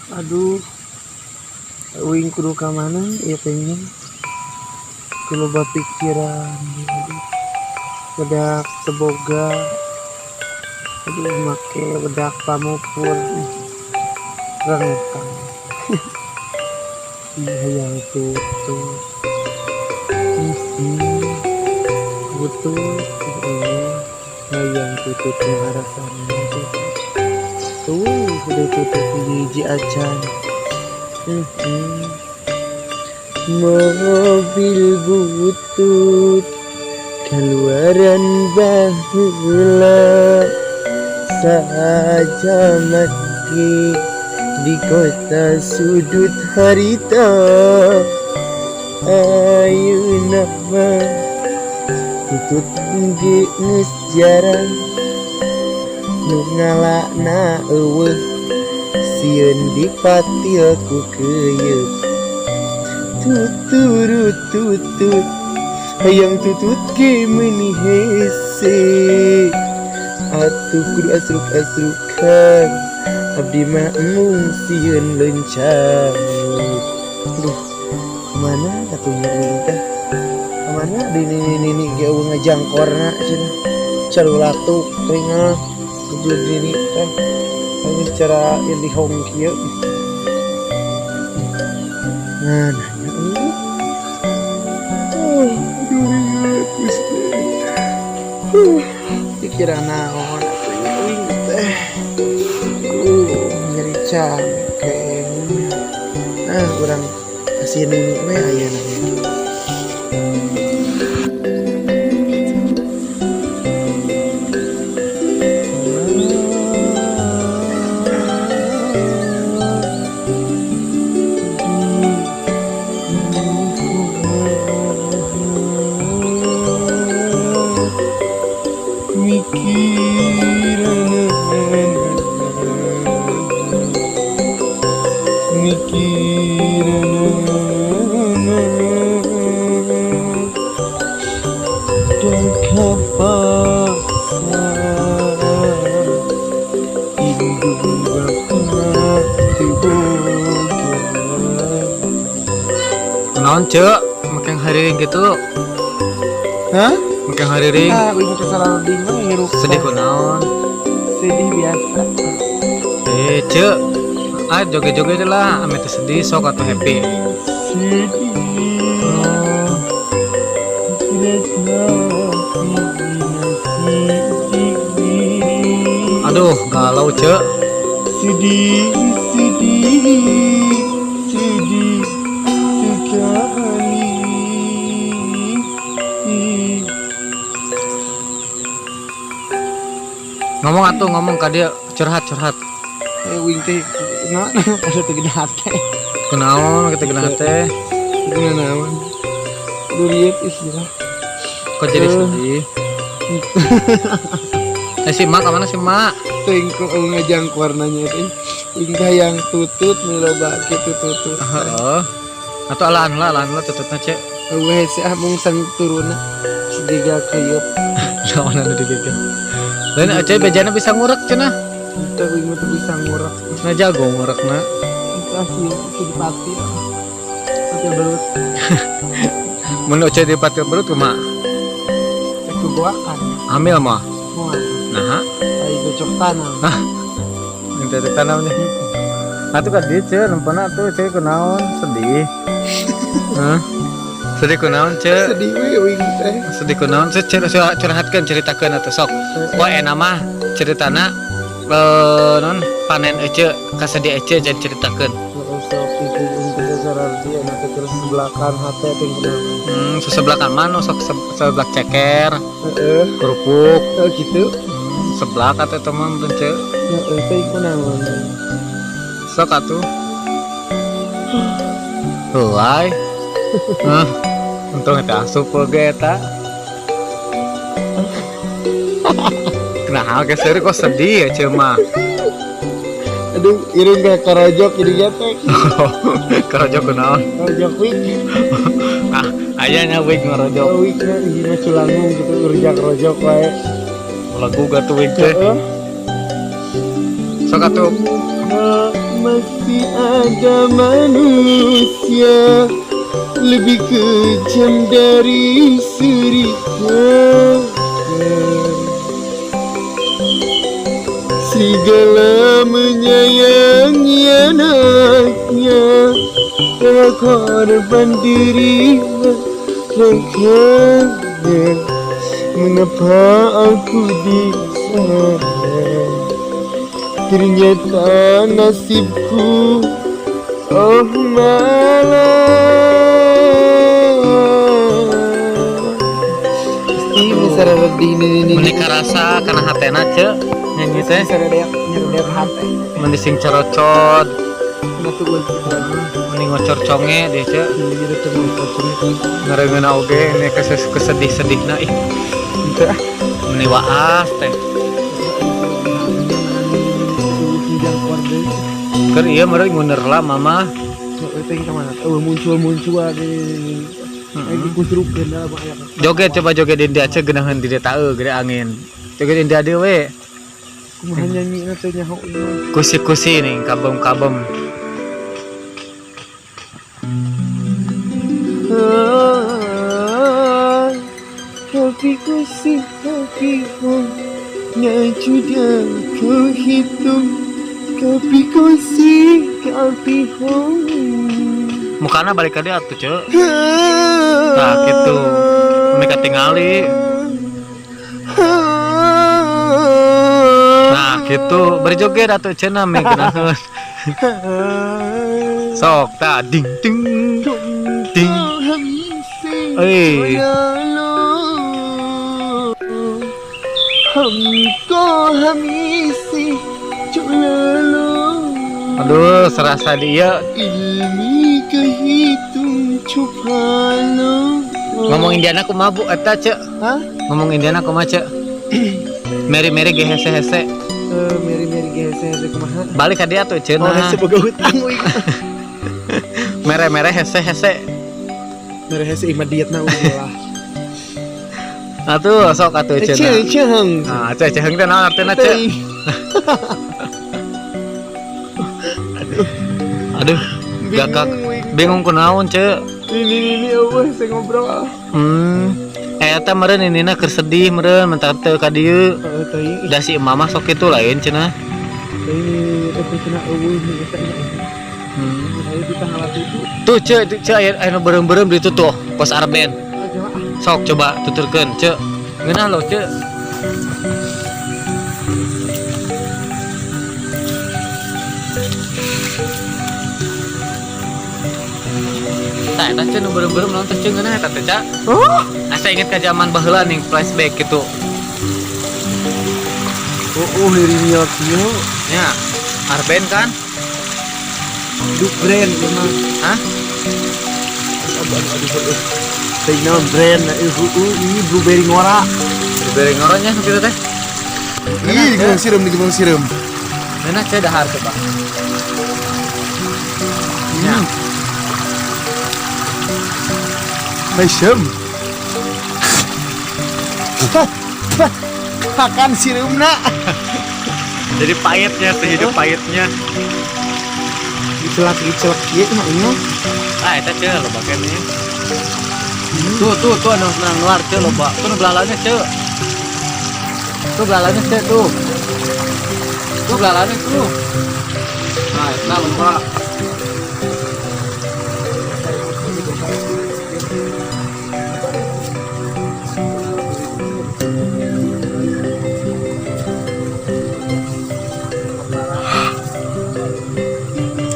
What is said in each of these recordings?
Aduh, uing kudu ka mana ieu teh nya? Ku loba pikiran, aduh. Bedak teu boga. Aduh, make bedak pamupur. Rengkang. Ih, hayang tutut. Butut, ini hayang tutut mah rasana tutut. Tuh, udah tutut hiji acan. Mobil butut keluaran baheula, sajaman ge di kota sudut harita. Ayeuna mah tutut ge geus jarang nu ngalana, euweuh, sieun dipatil ku keuyeuh. Tuturut tutut, hayang tutut ge meuni hese, atuh kudu asruk-asrukan, abdi mah embung sieun leuncangut. Aduh, kemana atuh nya uing teh? Kemana di nini ge euweuh ngajangkorna cenah, calulatuk ringal goblok nini teh. Aing cara indihong kieu. Nah, nanya euweuh. Oh, aduh, rieut Gusti. Pikiran naon atuh nya uing teh? Nyeri cangkeng. Nah, urang kasih nini we ayeuna nya. Kunaon, Cek? Make hariring gitu. Hah? Make hariring. Ah, uing teh salading we hirup. Sedih kunaon? Sedih biasa. Eh, Cek. Ah, joget-joget lah, ame teh sedih sok atau happy. Sedih. Oh, Tidak tapi nasib. Aduh, galau, Cek. Sedih, sedih, sedih sekali. Ngomong atuh, ngomong ka dia, curhat, curhat. Eh, uing teh nah, asa teu gede hate. Kunaon kita gena teh? Guna naon? Aduh, rieut istilah. Kok jadi Eh. sedih? Eh, si Mak kemana si Mak? Teuing ku ngajangkorna nya teh. Uing teh hayang tutut nu loba kitu tutut. Heeh. Atau alaan lah tututna, Cek. Eueuh, hese ah, mung sang turunna siga keuyeup. Naon anu digigit? Lain Cek bejana bisa ngurek cenah. Teu, uing mah teu bisa ngurek. Cenah jago ngurekna. Entah sih si dipatil. Patil belut. Mun Cek dipatil belut kumaha? Cek goakan. Hamil mah. Moal. Nah, Ai cocok tanam. minta tanamnya. Atuh ka dieu, Cek, nempona tuh Cek kunaon sedih. Hah? Sedih kunaon, Cek? Sedih we uing teh. Sedih kunaon? Cek, curhatkeun, ceritakeun atuh sok. Wah, enak mah ceritana eh non panen ece kasedih ece jangan ceritakeun. Heeh, sok itu untuk sarardi enak teh terus sebelakan hate teh kunaon. Sesebelakan mana sok seblak ceker, Heeh. kerupuk, Oh gitu. Seblak atau teman bence. Heeh, teh kunaon. Sok atuh. Helai. Hah, untung eta asup ge eta. Kenapa geser kok sedih ya cema? Aduh, irung kayak karojok ini teh. Kerojok kunaon? Karojok wig. Ah, ayahnya wig ngerojok. Oh, wigna ieu mah culangung gitu urjak rojok wae. Lagu gak tuh wig teh. Heeh. Sok atuh. Mah Masih ada manusia lebih kejam dari serigala. Serigala menyayangi anaknya, korban diri mereka. Mengapa aku di sana? Ternyata nasibku, oh, malang. Pasti bisa lebih ini. Meni karasa kana hatena, Ce, nyanyi teh. Bisa nyeredeak hati. Meni sing corocot, Nah, tuh. Meni ngocor conge deh, Ce. Ngareungeuna oge ini kesedih-sedihna ih. Meni waas teh. Keur ieu meureun nguner lah mama. Oh, muncul-muncul ini. Lagi kusrukeun dalam aya. Joget, coba joget di dia, Ce, geunaheun di dieu taeu gede angin. Joget di dia we. Kumaha nyanyi teh, nyaho ieu. Kusi-kusi nih, kabem-kabem. Ah, tapi kusi tapi nya sudah kuhitung tapi kusi tapi. Mukana balik ka dieu atuh, Ce. Nah, gitu. Mereka tingali. Nah, gitu. Berjoget atuh cenah me geunaheun. Sok tah, ding ding ding. Eh. हमको हमी से चुरा लो. Aduh, serasa dia इल्मी कहीं तुम छुपा लो. Ngomong Indiana kumaha, Bu, eta, Ce? Hah? Ngomong Indiana kumaha, Ce? Meri-meri ge hese-hese. Eh, meri meri ge hese hese kumaha? Balik ka dia tuh Oh, cenah. Hese boga hutang euy. Mere-mere hese-hese. Mere hese imah dietna ulah. Atuh sok atuh Eh, cenah. Ceu ceheng. Nah, Ce, ceheng teh naon artina, Ce? Teuing. Aduh, gak Bingung, bingung kunaon, Ce? Ini eueuh saya ngobrol. Eta meureun inina keur sedih meureun mentah teu ka dieu. Heeh, teuing. Da si mama sok kitu lain cenah. Teuing eta cenah eueuh nih eta nya. Saya di tanggal itu. Tuh, Ce, tuh, Ce, aya aya nu beureum-beureum di ditu tuh, pos Arben. Coba ah. Sok coba tuturkeun, Ce. Ngeunah lo, Ce. Tah eta, Ce, nu beureum-beureum naon teh, Ce, ngeunah eta teh, Ca? Oh. Asa inget ka zaman baheula nih, flashback gitu. Oh, hirinya kieu. Ya, Arben kan? Duk brand ieu mah. Hah? Aduh aduh aduh aduh. Teuing naon brand ini blueberry ngora. Blueberry ngoranya gitu teh. Ih, digulung sireum, digulung sireum. Ngeunah, Ce, dahar coba. Ya. Mesem. Makan sireumna. Jadi pahitnya, sehidup pahitnya. Dicelak-dicelak kieu mah ieu. Ah, eta, Ce, loba keneh. Tuh, tuh, tuh anu nang luar, Ce, loba. Tuh nu belalanya, Ce. Tuh belalanya, Ce, tuh. Tuh belalanya tuh. Nah, eta loba.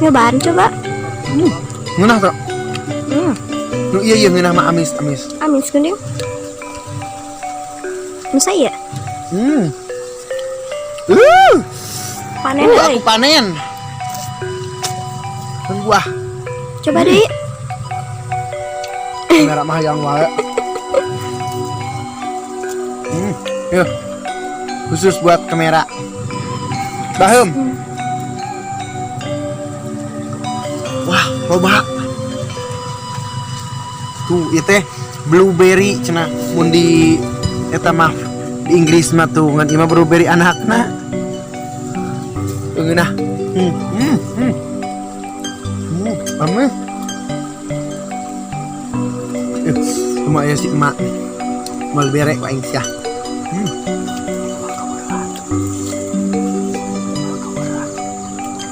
Nyobaan coba. Ngeunah tuh. Nu iya iya ngeunah mah, amis amis. Amis kuning. Masa iya? Panen euy. Aku panen. Buah. Coba deh. Kamera mah yang wae. Yuk. Khusus buat kamera. Bahem. Wah, loba. Tuh, ieu teh blueberry cenah mun di eta mah, di Inggris mah tuh, ngan ieu mah blueberry anakna. Ngeunah. Ame. Eh, cuma ya si emak. Mal berek ku aing sia.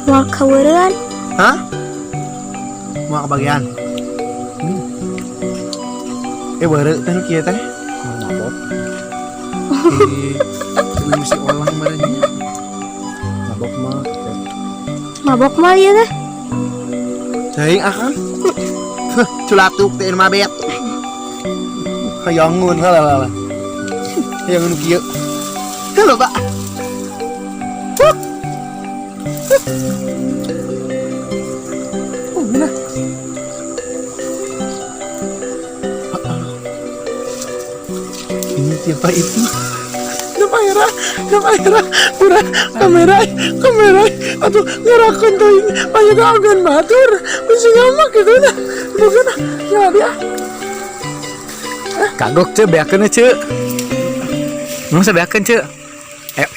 Moal kaweurean. Hah? Mau kebagian. Eh, baru teh nu kieu teh. Mabok. Eh, mesti olah merenya. Mabok mah. Mabok moal ieu teh. Cai akang. Huh, culatuk teh mah bet. Hayangun halalala. Hayangun kieu. Halo, Pak. Huh. Huh. Oh, nah. Ini siapa itu? Kamera, kamera, pura kamera, kamera, atau ngerakan tuh ini, banyak agan batur, bisa ngamak gitu nah, bukan, ya dia. Kagok ce, beakeun ce. Mun beakeun ce.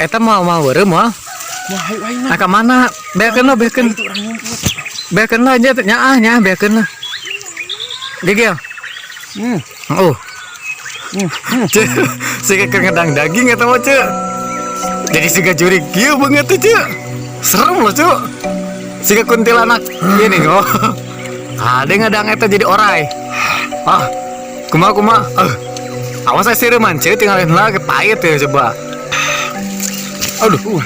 Eta moal moal weureu moal. Wah, hayu aing Nah, ka mana? Beakeun lah, beakeun. Itu orang ngumpul. Beakeun lah nya nyaah nyaah beakeun lah. Digel. Oh. Ce, siga keur ngedang daging eta mah ce. Jadi siga jurig kieu banget tuh ce. Serem loh ce. Siga kuntilanak ieu nih oh. Ada ngedang eta jadi orai. Ah, kumaha kumaha. Eh. Awas saya sireuman ce tinggalin lah pahit ya coba. Aduh.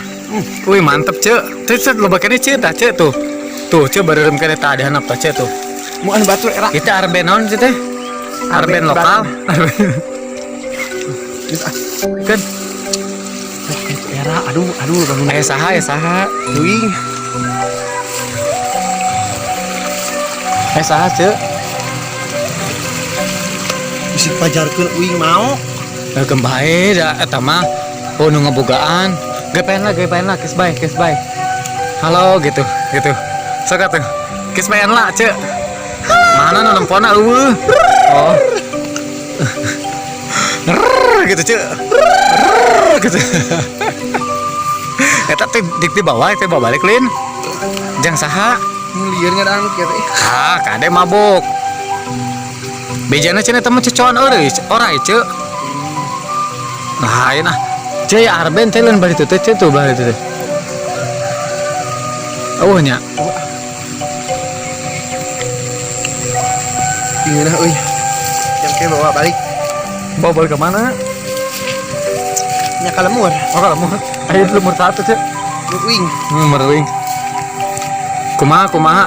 Wih mantep ce. Ce ce loba keneh ce tah ce tuh. Tuh ce bareureum keneh tah dihandap tah ce tuh. Mau anu batur era. Itu arben naon ce teh? Arben lokal. Geus ah. Kan Itu era, aduh, aduh, bangun. aya saha aya saha? Teuing. Aya saha ce? Bisi pajarkeun uing mau. Keun bae da eta mah. Oh nu ngabogaan. Geus lah, geus bae, geus bae. Halo gitu, gitu. Sok atuh. Geus bae lah, ce. Mana nu nempona eueuh. Oh. Rrrr, gitu ce. Rrrr, gitu. Eta teh dik di bawah teh bawa balik lin. Jang saha? Lieur ngadang kieu teh. Ah, kade mabuk. Bejana cenah eta mah cecoan euy, orai ce. Nah, ayeuna. Ce ya arben teh lain bari teh ce tuh bari teh. Oh nya. Ingeunah euy. Yang ke bawa balik. Bawa balik ke mana? Nya ka lemur. Oh, ka lemur. Ayo lemur satu ce. Uing. Meruing. Kumaha kumaha?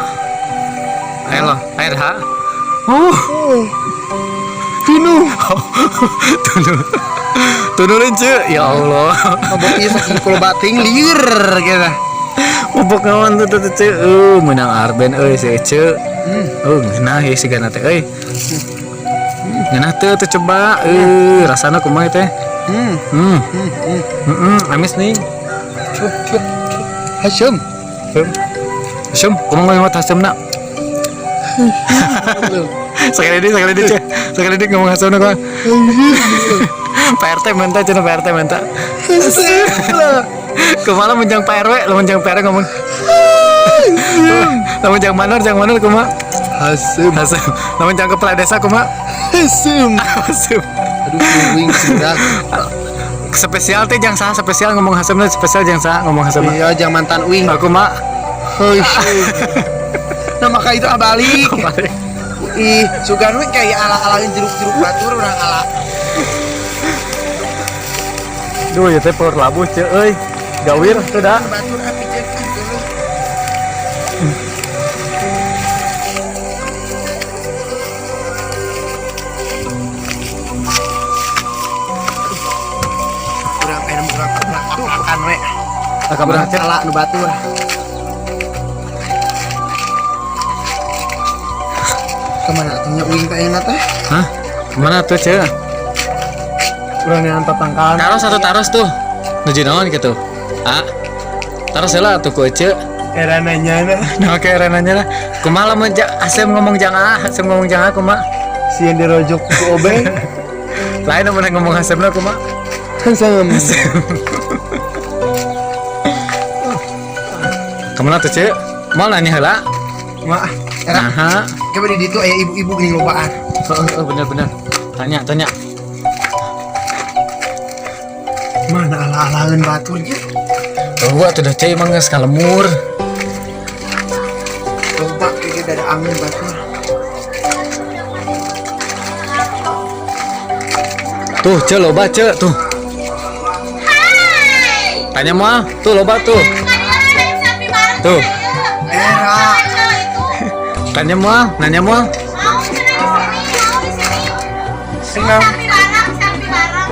Ayo loh, air ha. Oh, Oh. tunu. Tunu. Tunulin ce. Ya Allah. Mabok ieu saking kulo bating lieur gitu. Mabok naon tuh tuh ce. Menang arben euy si ce. Ngeunah ieu sigana teh euy. Ngeunah teu tuh coba. Rasana kumaha teh? Amis nih. Cuh, cuh. Hasem. Hasem, kumaha ngomong hasemna? Sekali ini, ce. Sekali ini ngomong hasemna kumaha? Pak RT minta cenah Pak RT minta. Kumaha lamun jang Pak RW, lamun jang Pak RW ngomong. Lamun jang manor, jang manor kumaha? Hasem. Hasem. Lamun jang kepala desa kumaha? Hasem. Hasem. Aduh, uing sudah. Spesial teh jang saha spesial ngomong hasemna spesial jang saha ngomong hasemna. Iya, jang mantan uing. Aku mah Heuh. Nah, maka itu balik. balik. Ih, sugan we kayak ala-ala jeruk-jeruk batur urang ala. Duh, ya teh pelur labuh ce euy. Gawir tuh dah. Batur api cek ah geuleuh. Urang aya urang akan we. Ah, ka mana Urang ce? ala nu batur. Kemana atuh nya uing teh ayeuna teh? Hah? Kemana tuh ce? Urang neangan tatangkalan. Taros atau taros tuh? Nuju naon gitu? Ah. Taros heula atuh ku Ece. Era nanya na. Nah, oke era nanya lah. Kumaha lamun Asem ngomong jang ah, Asem ngomong jang ah kumaha? Sieun dirojok ku obeng. Lain lamun ngomong Asemna kumaha? Asem. Kemana tuh, Ce? Mau nanya heula? Mak, era. Nah, Coba di ditu aya ibu-ibu geuning lobaan. oh, bener bener. Tanya, tanya. Mana ala-alaeun batur nya. Oh, atuh dah cai emang geus kalemur. Loba kayak ada angin batur. Tuh, ce loba ce tuh. Tanya moal, tuh loba tuh. Tuh. Era. Tanya moal, nanya moal. Senang.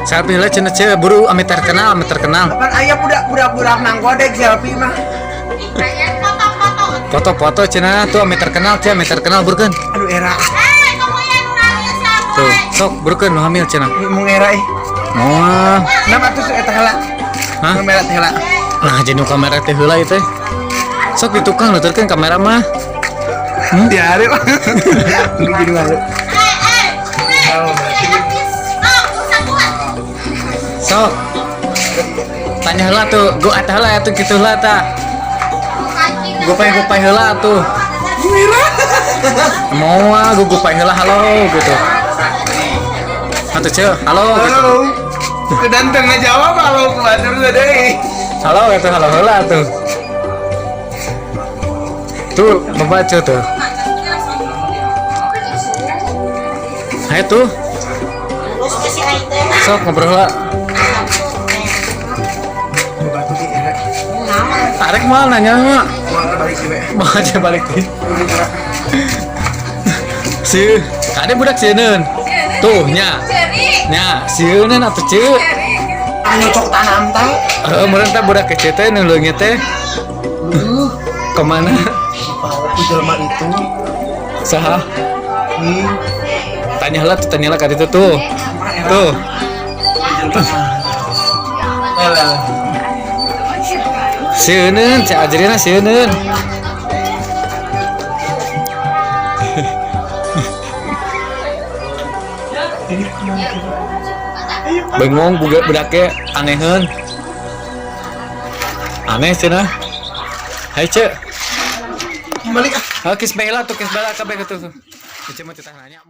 Selfie lah cenah ce, buru ame terkenal, ame terkenal. Kapan aya budak-budak nang godek selfie mah. Foto-foto cenah tuh ame terkenal ce, ame terkenal burukeun. Aduh, era. Tuh, sok burukeun nu hamil cenah. Mung era ih. Moal. Nama tuh eta heula. Hah? Kamera teh heula. Nah, jadi nu kamera teh heula ieu teh. Sok di tukang nuturkeun kamera mah. Diare lah. Jadi malu. Sok. Tanya heula tuh, gua eta heula atuh kitu heula tah. Gopay-gopay heula tuh. Moal gua gopay heula halo gitu. Atuh ce, halo gitu. Halo. Kedan tengah jawab halo ke batur deui. Halo gitu, halo heula tuh. Tuh, membaca tuh. Ayo tuh. Sok ngobrol heula. Batu sih era. Tarik moal nanya mah. Mau balik sih we. Mau aja balik deh. Si, kade budak sieun. Tuh nya. Nya, sieun atuh ceu. Nyocok tanam tah. Heeh, meureun teh budak kecil teh nu leungit teh. Kemana? Ku jelema itu. Saha? Hmm. Tanya heula tuh, tanya heula ka ditu tuh. Tuh. Alah. Sieuneun, si Ajrina sieuneun. Bengong budak budaknya aneheun. Aneh cenah. Hai ce. Balik ah. Ah, kis bae lah tuh, kis bae lah kabeh tuh. Ceu mah titah nanya.